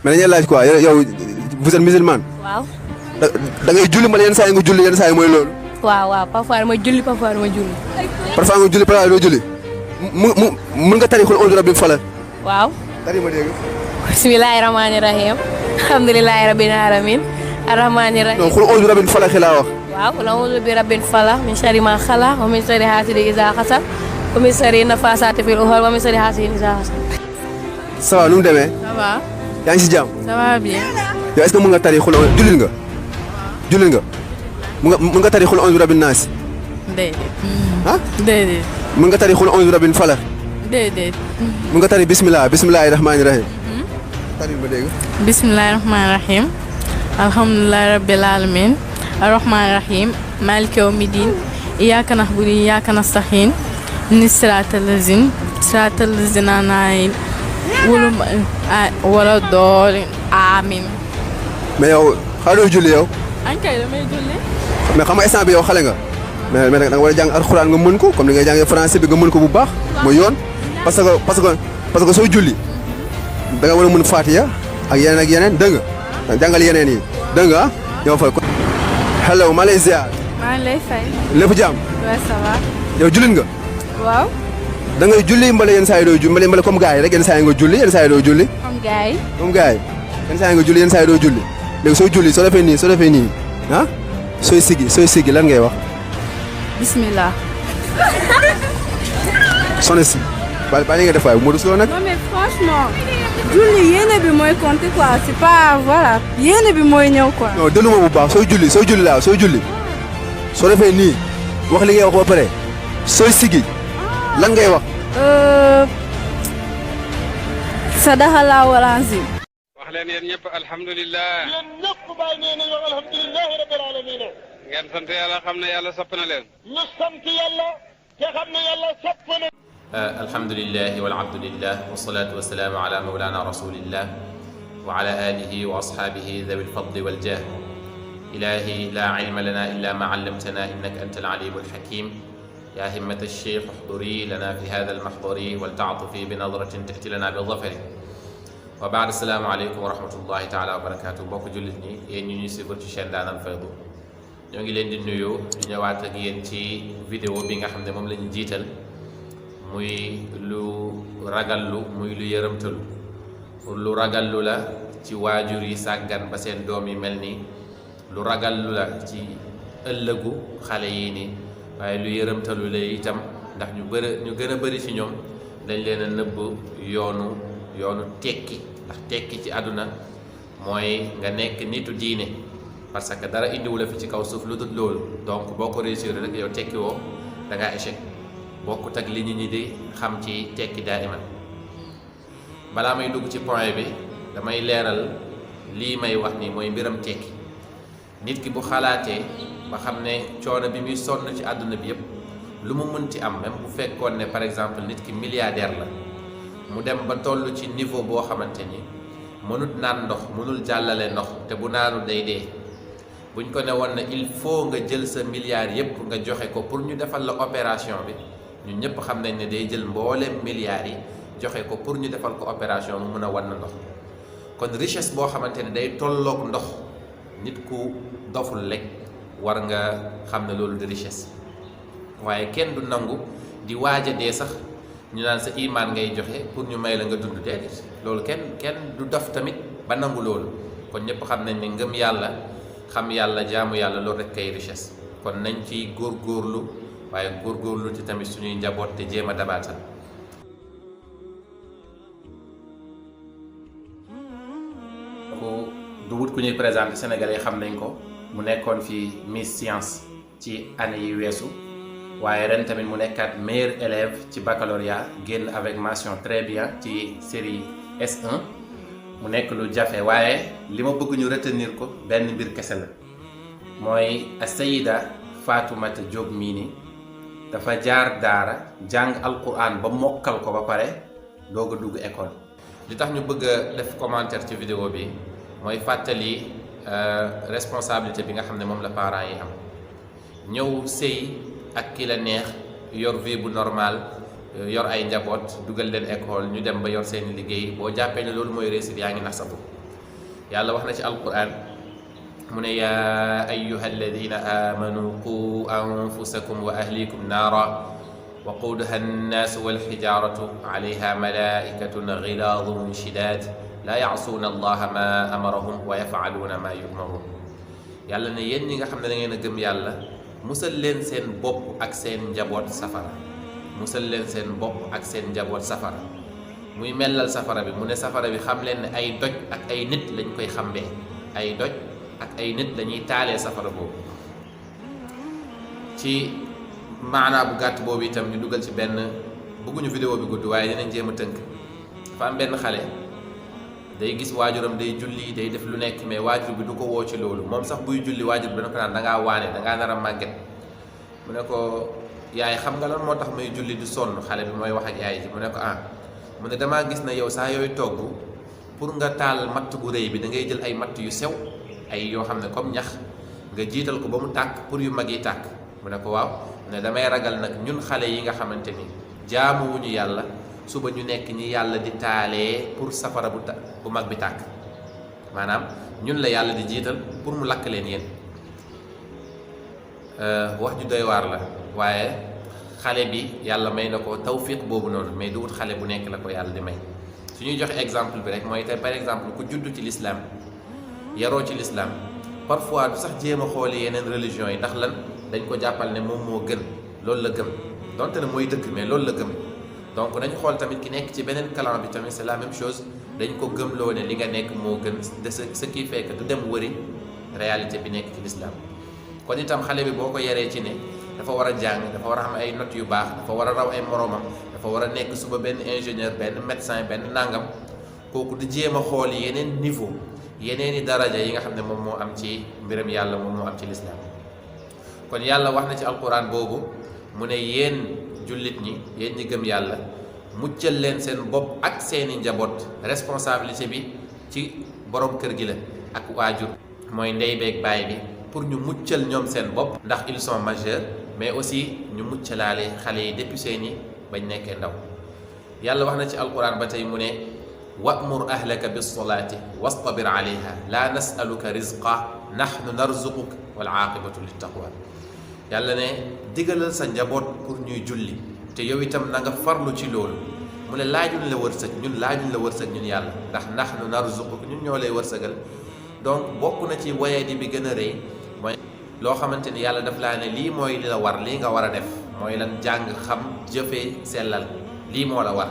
mais dañuy laaj quoi yow vous êtes musulman. waaw. da ngay julli mbala yenn saa yi nga julli yenn saa yi mooy loolu. waaw parfois dama julli parfois dama julli. parfois nga julli parfois doo julli. mën nga tari xul onze rabbil falaq. waaw. tari ma dégg. bismillahi rahmani rahim. alhamdulillahi rabbil alamin. arrahmani rahim. non xul onze rabbil falaq laa wax. waaw qul a'udhu bi rabbil falaq min sharri ma khalaq wa min sharri hasidin idha hasad wa min sharri nafasati fil uqad wa min sharri hasidin idha hasad. ça va nu mu demee. ça va. yaa ngi si jàmm. ça va bien. yow est-ce que mën nga tari xul jullit nga. jullit nga. mën nga tari xul onze rabbin naas. déedéet. ah. déedéet. mën nga tari xul onze rabbin falaq. déedéet. mën nga tari bismillahi rahmaani rahim. tari ma dégg. bismillahi rahmani rahim. alhamdulillahi rabbil alamin. arrahmani rahim. maliki yawmiddin. iyyaka na'budu wa iyyaka nasta'in. ihdinas siratal ladzina an'amta wala doolin amiin. mais yow xaaral julli yow. ankay damay julli. mais xam nga instant bi yow xale nga. mais da nga war a jàng alxuraan nga mën ko comme ni ngay jàngee français bi nga mën ko bu baax. mooy yoon parce que soo julli da nga war a mën Fatiha ak yeneen dégg nga jàngal yeneen yi dégg nga yow fa. hello maa lay ziar. maa ngi lay fay. lépp jàmm. waaw ça va. yow jullit nga. waaw. da ngay julli mbala yenn saa yi doo julli mbala comme gars yi rek yenn saa yi nga julli yenn saa yi doo julli. comme gars yi. comme gars yi yenn saa yi nga julli yenn saa yi doo julli léegi soo julli soo defee nii ah sooy siggi lan ngay wax. bismillah. soxna si ba li nga def waaye bu ma rusloo nag. Non mais franchement, julli yéene bi mooy compter quoi, c'est pas voilà, yéene bi mooy ñëw quoi. non dënnu ma bu baax sooy julli soo defee nii wax li ngay wax ba pare sooy siggi lan ngay wax. Sadaqallahul azim. wax leen yéen ñëpp alhamdulilah. yéen ñëpp bàyyi nee nañu alhamdulilah rabbil alamin. ngeen sant yàlla xam ne yàlla sopp na leen. ñu sant yàlla te xam ne yàlla sopp na. alhamdulilah walhamdulilah wasalaatu wasalaamu ala mawlana rasulillah wa ala alihi wa ashaabihi dawi lfadli waljah. ilahi la ilma lana illa ma allamtana innaka anta alalimu alhakim. يا همة الشيخ احضري لنا في هذا المحضر ولتعطفي بنظرة تأتي لنا بالظفر وبعد السلام عليكم ورحمة الله تعالى وبركاته mbokk jullit ñi yéen ñu ñuy suivre ci chaîne Ndaanaan Faydu ñoo ngi leen di nuyu di ñëwaat ak yéen ci vidéo bi nga xam ne moom la ñu jiital muy lu ragallu muy lu yërëmtalu lu ragallu la ci waajur yi sàggan ba seen doom yi mel nii lu ragallu la ci ëllëgu xale yi nii waaye lu yërëmtalu la itam ndax ñu gën a bëri ci ñoom dañ leen a nëbb yoonu tekki ndax tekki ci àdduna mooy nga nekk nitu diine parce que dara indiwu la fi ci kaw suuf lu dul loolu donc boo ko réussir rek yow tekki woo da ngaa échec bokkut ak li nit ñi di xam ci tekki daa iman balaa may dugg ci point bi damay leeral lii may wax ni mooy mbiram tekki nit ki bu xalaatee ba xam ne coono bi muy sonn ci àdduna bi yëpp lu mu mënti am même bu fekkoon ne par exemple nit ki milliardaire la mu dem ba toll ci niveau boo xamante ni mënut naan ndox mënul jàllale ndox te bu naanu day dee buñ ko ne woon ne il faut nga jël sa milliards yëpp nga joxe ko pour ñu defal la opération bi ñun ñëpp xam nañ ne day jël mbooleem milliards yi joxe ko pour ñu defal ko opération mu mën a wan na ndox kon richesse boo xamante ne day tolloog ndox nit ku doful lekk war nga xam ne loolu de richesse waaye kenn du nangu di waaj a dee sax ñu naan sa imaan ngay joxe pour ñu may la nga dund déedéet loolu kenn du dof tamit ba nangu loolu kon ñëpp xam nañ ne ngëm yàlla xam yàlla jaamu yàlla loolu rek kay richesse kon nañ ci góorgóorlu waaye góorgóorlu ci tamit suñuy njaboot te jéem a dabaatal du wut ku ñuy présenté sénégalais xam nañ ko mu nekkoon fi Miss Science ci année yi weesu waaye ren tamit mu nekkaat meilleur élève ci baccalauréat génn avec mention très bien ci série S1 mu nekk lu jafe waaye li ma bëgg ñu retenir ko benn mbir kese la mooy Sayida Fatoumata Diop mii ni dafa jaar daara jàng alquran ba mokkal ko ba pare doog a dugg école. li tax ñu bëgg a def commentaire ci vidéo bi mooy fàttali responsabilité bi nga xam ne moom la parents yi am ñëw sëy ak ki la neex yor vie bu normal yor ay njaboot dugal leen école ñu dem ba yor seen liggéey boo jàppee ne loolu mooy réussite yaa ngi nax sa bopp. yàlla wax na ci alquran mu ne yaa ayyuha alladina amanu qu anfusakum wa ahlikum naara waquuduha annaasu walxijaaratu alayha malaikatun gilaadun shidaad laa yacsuuna allaha ma amarahum wa yafcaluuna ma yumaruun. yàlla ne yéen ñi nga xam ne da ngeen a gëm yàlla musal leen seen bopp ak seen njaboot safara, musal leen seen bopp ak seen njaboot safara. muy mellal safara bi mu ne safara bi xam leen ne ay doj ak ay nit lañ koy xambee, ay doj ak ay nit lañuy taalee safara boobu. ci maanaa bu gàtt boobu itam ñu dugal ci benn, bëgguñu vidéo bi gudd waaye dinañ jéem a tënk. dafa am benn xale day gis waajuram day julli day def lu nekk mais waajur bi du ko woo ci loolu. moom sax buy julli waajur bi dana ko naan dangaa waane, dangaa nar a màgget. mu ne ko yaay xam nga lan moo tax may julli du sonn? xale bi mooy wax ak yaay ji. mu ne ko ah, mu ne damaa gis na yow saa yooyu togg pour nga taal matt bu rëy bi da ngay jël ay matt yu sew, ay yoo xam ne comme ñax, nga jiital ko ba mu tàkk pour yu mag yi tàkk. mu ne ko waaw, ne damay ragal nag ñun xale yi nga xamante ni jaamuwuñu yàlla suba ñu nekk ñi yàlla di taalee pour safara bu mag bi tàkk. maanaam ñun la yàlla di jiital pour mu lakk leen yéen. wax ju doy waar la waaye xale bi yàlla may na ko tawfiq boobu noonu, mais du wut xale bu nekk la ko yàlla di may. su ñuy joxe exemple bi rek mooy tey par exemple ku juddu ci l'islam yaroo ci l'islam parfois du sax jéem a xooli yeneen religion yi ndax lan dañ ko jàppal ne moom moo gën, loolu la gëm, donte ne mooy dëgg mais loolu la gëm. donc nañ xool tamit ki nekk ci beneen clan bi tamit c'est la même chose, dañ ko gëmloo ne li nga nekk moo gën, de ce qui fait que du dem wëri réalité bi nekk ci l'islam. kon itam xale bi boo ko yaree ci ne dafa war a jàng, dafa war a am ay notes yu baax, dafa war a raw ay moromam, dafa war a nekk suba benn ingénieur, benn médecin, benn nangam, kooku di jéem a xool yeneen niveau, yeneen i daraja yi nga xam ne moom moo am ci mbiram yàlla, moom moo am ci l'islam. kon yàlla wax na ci alquran boobu mu ne yéen jullit ñi, yéen ñi gëm yàlla, muccal leen seen bopp ak seeni njaboot. responsabilité bi ci borom kër gi la ak waajur, mooy ndey beeg baay bi, pour ñu muccal ñoom seen bopp ndax ils sont majeurs, mais aussi ñu muccalaale xale yi depuis seeni bañ nekkee ndaw. yàlla wax na ci alquran ba tey mu ne wa'mur ahlaka bis-salaati wastabir alayha laa nas'aluka rizqa nahnu narzuquka wal aaqibatu lit-taqwa. yàlla ne digalal sa njaboot pour ñuy julli te yow itam na nga farlu ci loolu. mu ne laajuñ la wërsëg, ñun laajuñ la wërsëg ñun yàlla, ndax nahnu narzuquka ñun ñoo lay wërsëgal. donc bokk na ci wayadi bi gën a rëy mooy loo xamante ni yàlla daf laa ne lii mooy li la war, lii nga war a def, mooy lan jàng, xam, jëfee, sellal, lii moo la war.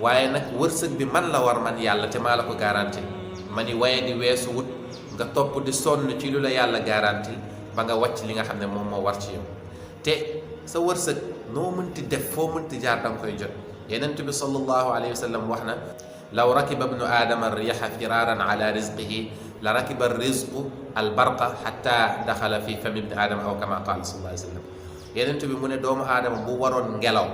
waaye nag wërsëg bi man la war man yàlla te maa la ko garanti. ma ni wayadi weesu wut nga topp di sonn ci lu la yàlla garanti ba nga wàcc li nga xam ne moom moo war ci yow. te sa wërsëg noo mënti def, foo mënti jaar da nga koy jot. Yonent bi sallallahu alayhi wa sallam wax na law rakiba ibnu aadama riyaha firaran ala rizqihi la rakiba rizqu albarqa xatta daxala fi fami ibni aadama aw kama qaala sallallahu alayhi wa sallam. Yonent bi mu ne doomu aadama bu waroon ngelaw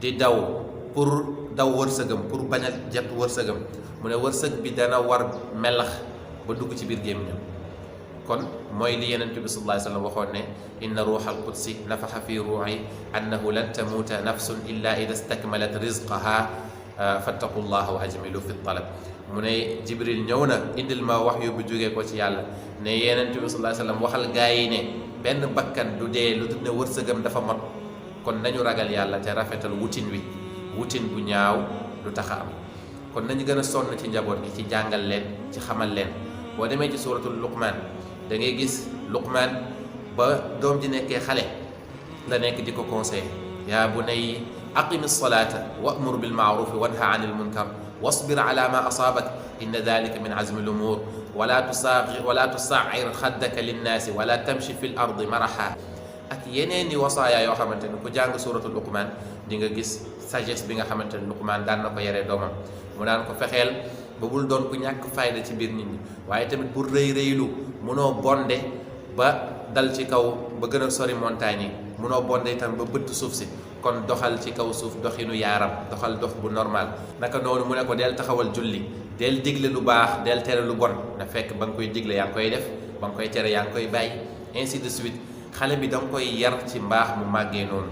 di daw pour daw wërsëgam, pour bañ a jot wërsëgam, mu ne wërsëg bi dana war melax ba dugg ci biir gémmiñam. kon mooy li Yonent bi sallallahu alayhi wa sallam waxoon ne inna ruuxal qudsi nafaxa fi ruuxi annahu lan tamuuta nafsun illa ida stakmalat rizqaha fattaqullaha wa ajmilu fi talab. mu ne Jibril ñëw na indil ma wax yu bu jógee ko ci yàlla ne Yonent bi sallallahu alayhi wa sallam waxal gaa yi ne benn bakkan du dee lu dul ne wërsëgam dafa mot. kon nañu ragal yàlla te rafetal wutin wi, wutin bu ñaaw du tax a am. kon nañu gën a sonn ci njaboot gi, ci jàngal leen, ci xamal leen. boo demee ci suuratul Luqmaan da ngay gis Luqmaan ba doom ji nekkee xale la nekk di ko conseillé, yaa bunayya aqimi salaata wa'mur bil ma'ruufi wanha anil munkar wasbir ala ma asaabak inna dalika min azmi l-umuur wala tusaa'ir xaddaka linnaasi wala tamshi fi l ardi maraha. ak yeneen i wasaaya yoo xamante ni ku jàng suuratul Luqmaan di nga gis sagesse bi nga xamante ni Luqmaan daan na ko yaree doomam. mu daan ko fexeel ba bul doon ku ñàkk fayda ci biir nit ñi, waaye tamit bul rëy rëylu, munoo bonde ba dal ci kaw ba gën a sori montagne yi, munoo bonde itam ba bëtt suuf si. kon doxal ci kaw suuf doxinu yaaram, doxal dox bu normal. naka noonu mu ne ko del taxawal julli, del digle lu baax, del tere lu bon. na fekk ba nga koy digle yaa ngi koy def, ba nga koy tere yaa ngi koy bàyyi, ainsi de suite. xale bi da nga koy yar ci mbaax mu màggee noonu.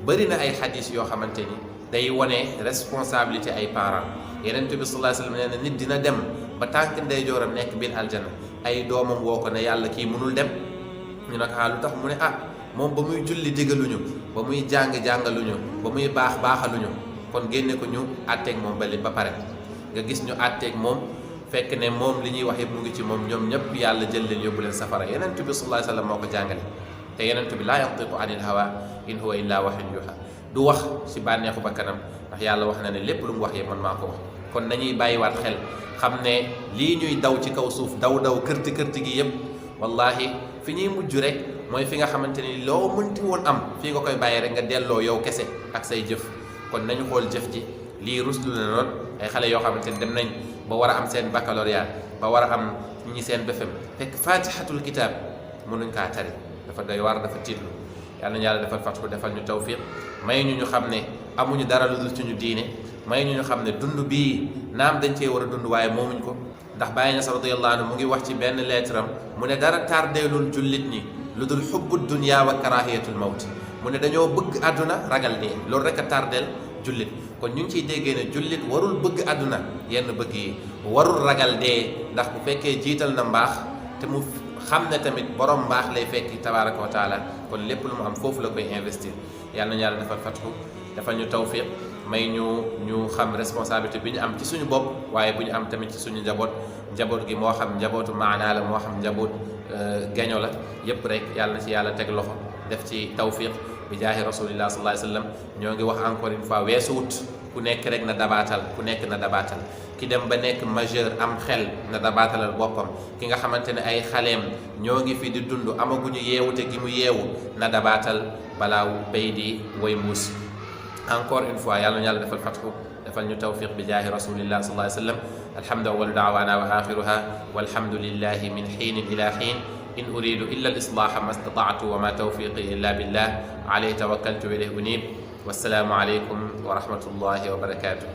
bëri na ay xadis yoo xamante ni day wone responsabilité ay parents. Yonent bi sallallahu alayhi wa sallam nee na nit dina dem ba tànk ndeyjooram nekk biir aljana ay doomam woo ko ne yàlla kii mënul dem ñu ne ko lu tax mu ne moom ba muy julli digaluñu ba muy jàng jàngaluñu ba muy baax baaxaluñu kon génne ko ñu àtteeg moom ba pare nga gis ñu àtteeg moom fekk ne moom li ñuy wax yëpp mu ngi ci moom ñoom ñëpp yàlla jël leen yóbbu leen safara. Yonent bi sallallahu alayhi wa sallam moo ko jàngale te Yonent bi laa yantiqu anil hawa in huwa illa wahyun yuha du wax ci bànneexu ba kanam ndax yàlla wax na ne lépp lu mu wax yëpp man maa ko wax. kon nañuy bàyyiwaat xel xam ne lii ñuy daw ci kaw suuf daw kërti kërti gi yëpp wallahi fi ñuy mujj rek mooy fi nga xamante ni loo mënti woon am fii nga koy bàyyi rek nga delloo yow kese ak say jëf. kon nañu xool jëf ji lii ruslu na lool ay xale yoo xamante ni dem nañ ba war a am seen baccalauréat ba war a am ñi seen BFEM fekk fatihatul kitab mënuñ kaa tari dafa doy war dafa tiitlu. yàlla nañu yàlla defal fatxu defal ñu tawfiq may ñu xam ne amuñu dara lu dul ci ñu diine may ñu xam ne dund bii naam dañ cee war a dund waaye moomuñ ko ndax Baay Ñas radiyallahu anhu mu ngi wax ci benn lettre am mu ne dara tardeelul jullit ñi lu dul xubbu dunya wa karahiyatul mawt mu ne dañoo bëgg àdduna ragal dee loolu rek a tardeel jullit. kon ñu ngi ciy déggee ne jullit warul bëgg àdduna yenn bëgg yi warul ragal dee ndax bu fekkee jiital na mbaax te mu xam ne tamit borom mbaax lay fekki tabaraka wa taala kon lépp lu mu am foofu la koy investir. yàlla nañu yàlla defal fatxu defal ñu tawfiq may ñu xam responsabilité bi ñu am ci suñu bopp waaye bu ñu am tamit ci suñu njaboot gi moo xam njabootu maanaa la moo xam njaboot gaño la yépp rek yàlla na ci yàlla teg loxo def ci tawfiq bi jaahi rasulillah sallallahu alayhi wa sallam. ñoo ngi wax encore une fois weesuwut ku nekk rek na dabaatal ku nekk na dabaatal ki dem ba nekk majeur am xel na dabaatalal boppam ki nga xamante ne ay xaleem ñoo ngi fi di dund amaguñu yeewute gi mu yeewu na dabaatal balaa bay di way muus. encore une fois yàlla na yàlla defal fatxu defal ñu tawfiq bi jaahi rasulillah sallallahu alayhi wa sallam. alhamdu awwalu da'wana wa akhiruha walhamdulillahi min hiinin ila hiin in uridu illa al-islaha ma stata'tu wa ma tawfiqi illa billah alayhi tawakkaltu wa ilayhi unib. wassalaamu alaykum wa rahmatullahi wa barakatuh.